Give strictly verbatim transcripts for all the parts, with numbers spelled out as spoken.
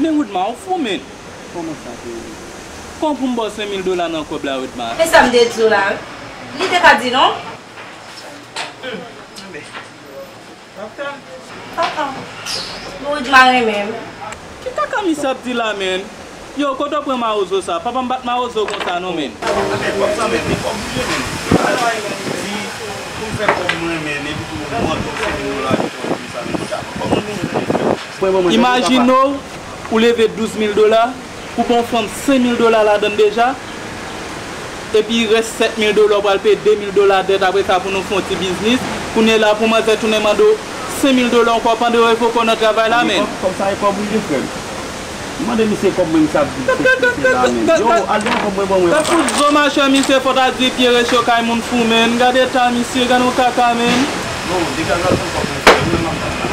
Men Widma, ou fou, men. Kòman sa, Freddy? Kòman pou m ba w senk mil dola nan kòb la, Widma? E sa m te di w la, wi. Li te ka di non. Hmm, anben. Papa. Papa. Widma renmen m. Ki kaka misye ap di la, men? Yo, kote w pran mawozo sa? Papa m pa t mawozo konsa non, men. Anben, kòb sa, men, li kòb mwen, men. Di, pou m fè kòb mwen, men, epi tou, mwen, senk mil dola, li kòb sa, men, kòb mwen, men. Imajine w, ou leve douz mil dola, ou ba yon fanm senk mil dola ladan l deja, epi rès sèt mil dola, ou pral peye de mil dola dèt, apre sa pou nou fè yon ti biznis. Kounye la, pou manzè tounen mande w senk mil dola ankò pandan yo revoke w nan travay la, men. Kòb, kòb sa e kòb ou ye, frè m. Mande misye kòb mwen, misye ap di se la, men. Yo, al gen kòb mwen, ban mwen, papa. Gad fout zo machè misye, fò ta di pye rech yo kay moun fou, men. Gad eta misye, gad yon kaka, men. Yo, degaj al pran kòb mwen, frè m, mwen m ap tann la.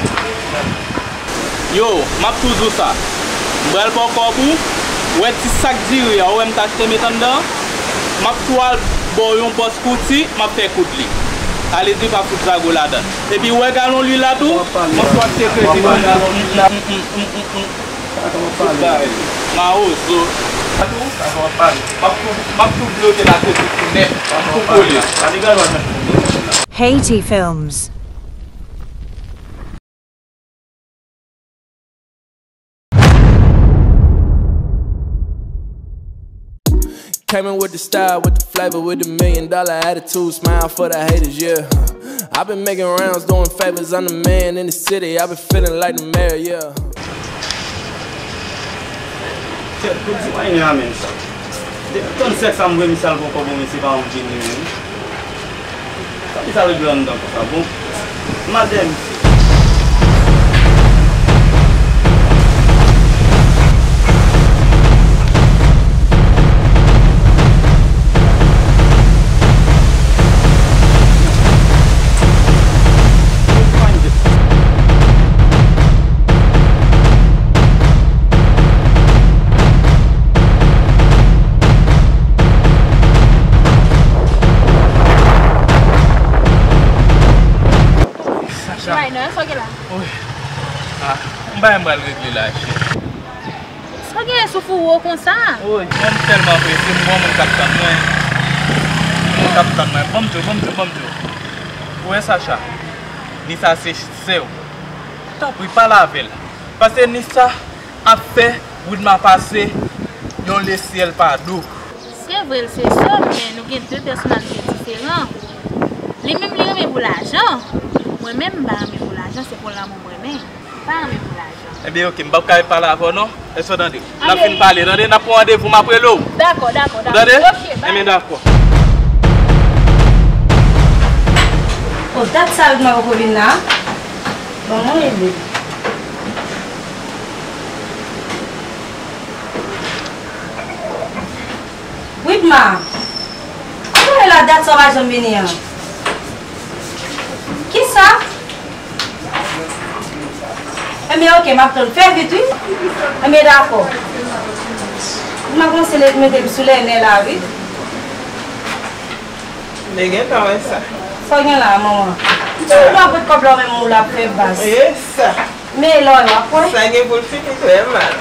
Yo, m ap tou di w sa. M pral ba w kòb ou. Ou wè ti sak diri a, ou wè m t achte met anndan? M ap tou al ba w yon bòs kouti, m ap fè koud li. Ale di pa fout zago ladan. Epi ou wè galon lwil la tou? M ap tou achte kredi pou li. Mawozo. M ap tou, m ap tou bloke la kredi pou nèt. M ap tou kole. Haiti Films. Came in with the style, with the flavor, with the million dollar attitude. Smile for the haters, yeah. I've been making rounds, doing favors. I'm the man in the city. I've been feeling like the mayor, yeah. Kèt, pou di mwen a menm sa. Depi tann sèks sa m voye misye al pran kòb mwen, se pa yon vini menm. Sa ki sa regle anndan konsa? Bon, m al dèyè misye. Sacha. Why not? Sa w gen la? Wi. Ah, m bagay m pral regle la, cheri. Sa w gen sou fou ou konsa? Wi, mwen m tèlman prese, m gon moun k ap tann mwen. Moun k ap tann mwen. Ban m di w, ban m di w, ban m di w. Ou wè Sacha? Nisa se sè w. Tanpri, pale avè l. Paske Nisa ap fè Widma pase yon lesyèl pa do. Se vre, l se sè m, men nou gen de pèsonalite diferan. Li menm, li renmen pou lajan. Mwen menm, m pa renmen pou lajan, se pou lanmou m renmen. M pa renmen pou lajan. Ebyen, oke, m p ap ka pale avè w non. Èske w tande? N ap fin pale, tande? N ap pran randevou, m ap rele w. Dakò, dakò, dakò. Ou tande? Oke, bye. Ebyen, dakò. O, dat sa Widma poko vin la. Bon, mwen rele. Widma, ou konnen la dat sa w pa janm vini an? Kisa? Enben, oke, m ap tann. Fè vit, wi. Enben, dakò. Widma kòmanse mete m sou lènè la, wi. M te gentan wè sa. Sa w gen la, manman? M te pran kòb la, ou menm ou la ap fè bas. E sa. Men e lòy w ap wè. Sa gen pou l fini trè mal.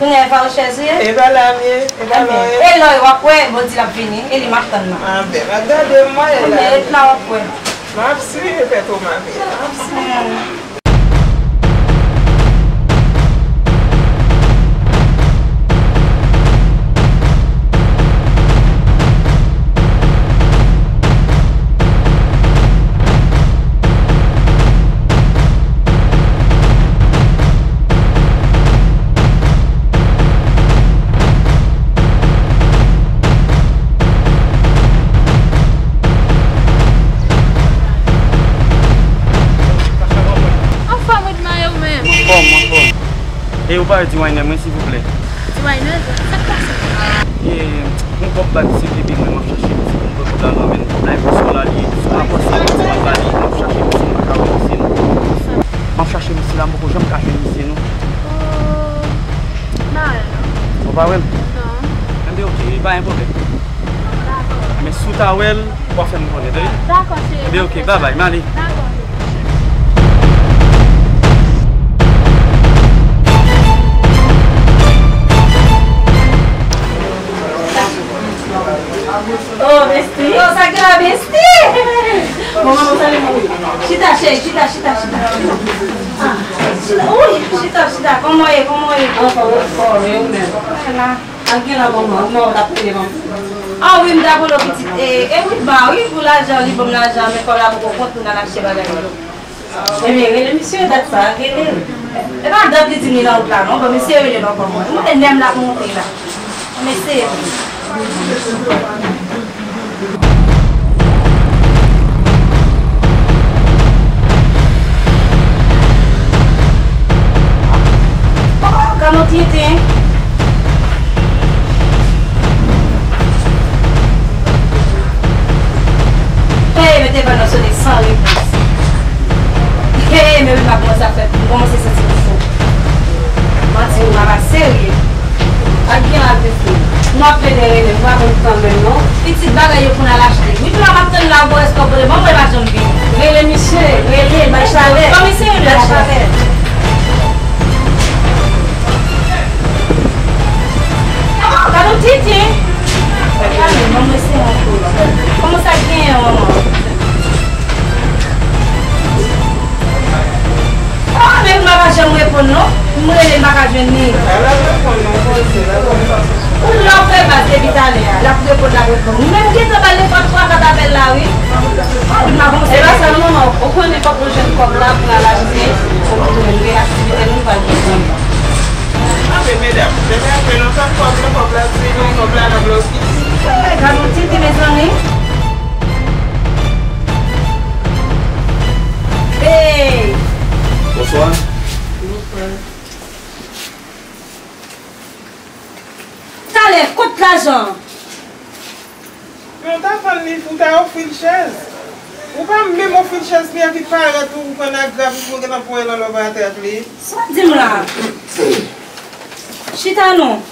Kounye a e pa yon chèz ou ye? E pa la m ye, e pa la w ye. E lòy w ap wè, Bondye l ap vini, e li m ap tann nan. Anben, m ap gade m wè la. Anben, ret la w ap wè. M ap swiv, e pèt ou m ap ye, m ap swiv. Anfòm, Widma, e ou menm? Anfòm, anfòm. E ou pa wè D-Winer mwen, silvouplè? D-Winer, sa k pase? E, yon kòb bag se bebe mwen, m ap chache misye pou m pran kòb la nan men l. Kòb la e pou sou la li ye, sou la pòs la, m ap ba li, m ap chache misye, m pa ka wè misye non. M ap chache misye la, m poko janm ka jwenn misye non. Oh, m pa wè l non. Ou pa wè l? Non. Enben, oke, pa gen pwoblèm. Dakò. Enben, si w ta wè l, w a fè m konnen, tande? Dakò, cheri. Enben, oke, babay, m ale. Dakò, cheri. Oh, besti. Oh, sa ki la, besti? Bon, manman, salye mwen. Chita, cheri, chita, chita, chita. Ah, chita, wi, chita, chita. Kòman w ye, kòman w ye? Anfòm, anfòm, e ou menm? Mwen la. Ak gen la, manman, ou mwen, ou t ap rele manman. Ah wi, m t ap rele w pitit. E, e wi, ba wi, pou lajan, li ban m lajan, men kòb la poko kont pou n al achte bagay yo. Ebyen, rele misye dat sa, rele l. E pa dat li di m li nan wout la, non. Bon, mesye rele l ankò mwen. Mwen, nè m l ap monte la. Mesye. Oh, gade yon tenten. Hey, men telefòn nan sone san repons. Hey, men wi, m ap kòmanse ap fè, m kòmanse santi m fou. Manti, wi, m ap serye. Ak gen la, mesye. M ap plede rele, m pa konn kanmenm, non. Pitit bagay yo pou n al achte. Wi, pou la m ap tann la, ou wè, èske w pran, bon, mwen pa janm vini. Rele misye, rele, bay chalè. Kòm misye rele la chalè. Oh, gade yon tenten. Gade, manman, se yon kou. Kòman sa genyen, manman? Ah, men m pa ka janm reponn, non. M rele, m pa ka jwenn li. L ap reponn, non, poze, l ap reponn. Ou lè w fè baz depi talè a, l ap reponn, l ap reponn. Ou menm gentan ba l devan twa kat apèl la, wi. Oh, m avanse. E pa sa, non, non. Ou konnen fòk nou jwenn kòb la pou n al achte, pou nou tounen gen aktivite nou pral gen. Ah, men medam, depi apre nou tann kòb la, kòb la di nou, kòb la nan blokis. Eh, gade yon tenten, mezanmi. Hey! Bonswa. Bonswa. Talè, kot lajan? Men w ta vann li, ou ta ofri l chèz. Ou pa menm ofri l chèz li, epi parèt ou pran nan grap, ou gentan pran nan lòv atè ak li. Sa w di m la? Chita non.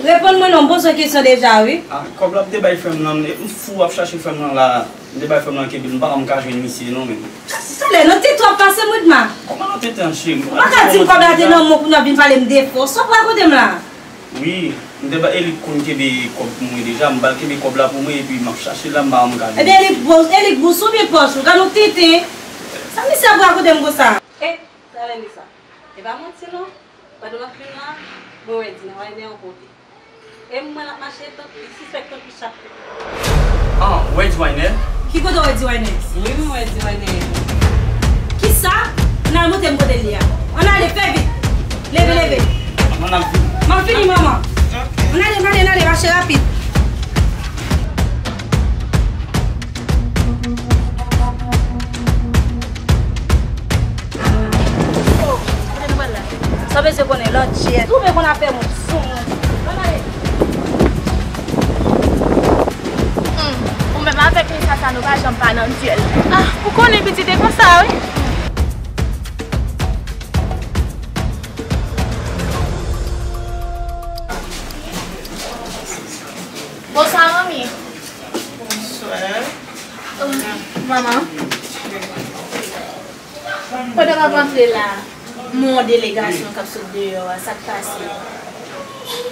Reponn mwen non, m poze w kesyon deja, wi. Ah, kòb la m te bay frè m nan, m fou ap chache frè m nan la. M te bay frè m nan kenbe l, m pa janm ka jwenn misye non, men. Talè, nan tenten w ap pase m, Widma. Kòman nan tenten an, cheri? Ou pa ka di m kòb la te nan men w, kounye a w vin pale m de fo. Sa w ap rakonte m la? Wi, m te ba Elik konn kenbe kòb pou mwen deja, m ba l kenbe kòb la pou mwen, epi m ap chache l la, m pa janm ka jwenn. Ebyen, Elik bous, Elik bous oubyen pòch ou? Gade yon tenten. Sa misye ap rakonte m konsa? E, talè Nisa. E pa manti non. Pandan m ap vin la, mwen wè Dina Wayne yon kote. E m wè l ap mache tankou, li sispèk tankou chat. Ah, ou wè Diwayne? Ki kote w wè Diwayne? Wi, mwen wè Diwayne. Kisa? Ann al montre m kote l ye a. Ann ale, fè vit. Leve, leve. Ann al vit. M ap fini, manman. Ok. Ann ale, ann ale, ann ale, mache rapid. Oh, kote nou pral la? Sa w bezwen konnen, lòt jè. Twouve konn afè moun. Sou moun. Ann ale. Hmm, ou menm avèk Nisa sa, nou pa janm pa nan dyèl. Ah, ou konnen pitit e konsa, wi. Bonswa, manmi. Bonswa. Manman. Pandan m ap antre la, m wè yon delegasyon k ap sot deyò a, sa k pase?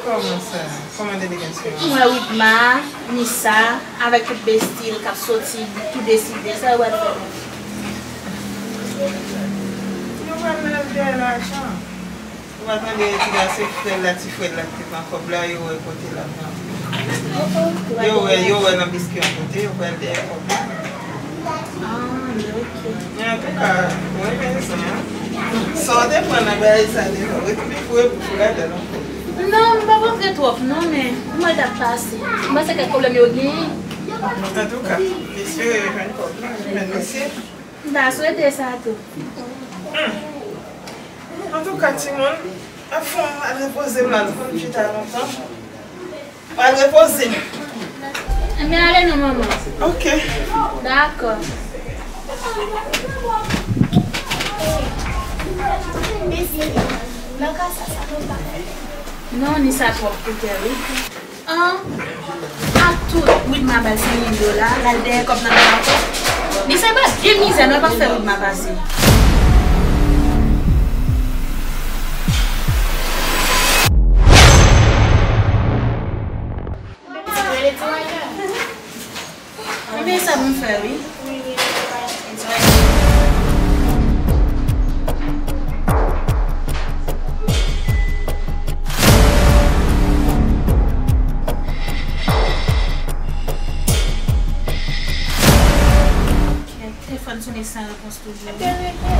Kòman sa? Kòman delegasyon an? M wè Widma, Nisa, avèk tout besti l k ap soti, tou deside, sa yo pral fè? Yo pral nan F B I lajan. Ou pa tande yo di la se frè l la, ti frè l la ki te pran kòb la, yo wè kote l ap nan. Yo wè, yo wè nan biskit yon kote, yo pral dèyè kòb la. Ah, ok. Men antouka, ou renmen zen, an? Sa w te pran nan bagay sa deja, ou retounen foure bouch ou ladan l ankò. Non, m pa pantre twòp, non, men m wè l t ap pase. M panse kèk pwoblèm yo genyen. Antouka, m espere yo jwenn kòb la, men mesye. M ta swete sa tou. Hmm. Antouka, timoun, anfen, m al repoze m la, nou konn chita lontan. M al repoze m. Ebyen, ale non, manman. Ok. Dakò. Non, Nisa twòp pou kè, wi. An, ak tout, Widma ba l senk mil dola, l al dèyè kòb nan men ankò. Nisa pa gen mizè, non, l p ap fè Widma pase. Sa pou m fè, wi. It's alright. Kèt, telefòn sonnen san repons toujou.